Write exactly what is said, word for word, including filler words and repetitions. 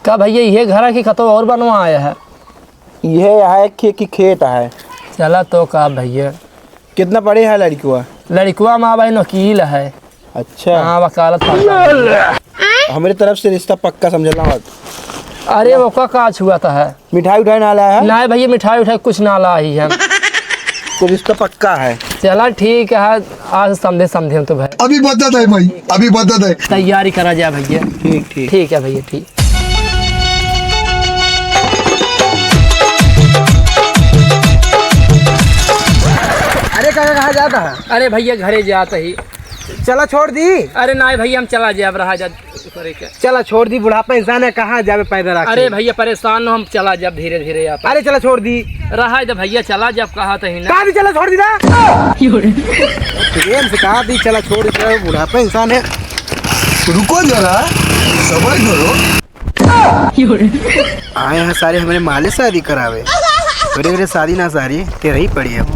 का भइया, इहे घर है कि कतौ और बनवाए है? इहे है कि, कि खेत है? चला तो का भइया। कितना पढ़े है लड़िकवा? लड़िकवा मा भाई वकील है। अच्छा। हाँ, वकालत करता है। हमरे तरफ से रिश्ता पक्का समझला बात। अरे, ओका का छुआत है? मिठाई उठाई ना लाया है? नाहीं भइया, मिठाई उठाई कुछ ना लाई है। तो रिश्ता पक्का है। चला ठीक है, आज समझे, समझे हम तो भाई। अभी बदत है भाई, अभी बदत है। तैयारी करा जा भइया। ठीक, ठीक। ठीक है भइया, ठीक। अरे काका, कहाँ जात है? अरे भइया, घरे जात ही। चला छोड़ दी। अरे नाहीं भइया, हम चला जाब, रहा जा। करे क्या? चला छोड़ दी, बुढ़ापा इंसान है, कहाँ जाबे पैदल आके? अरे भइया, परेशान न हो, हम चला जाब धीरे धीरे आप। अरे चला छोड़ दी। रहा दे भइया, चला जाब, कहा तो ही ना। कहा दी चला छोड़ दी ना। प्रेम से कहा दी चला छोड़ दी, बुढ़ापा इंसान है। रुको जरा, सबर करो। आए हैं सारे हमरे माले शादी करावे। मेरे, मेरे शादी ना सारी तेरा ही पड़ी अब।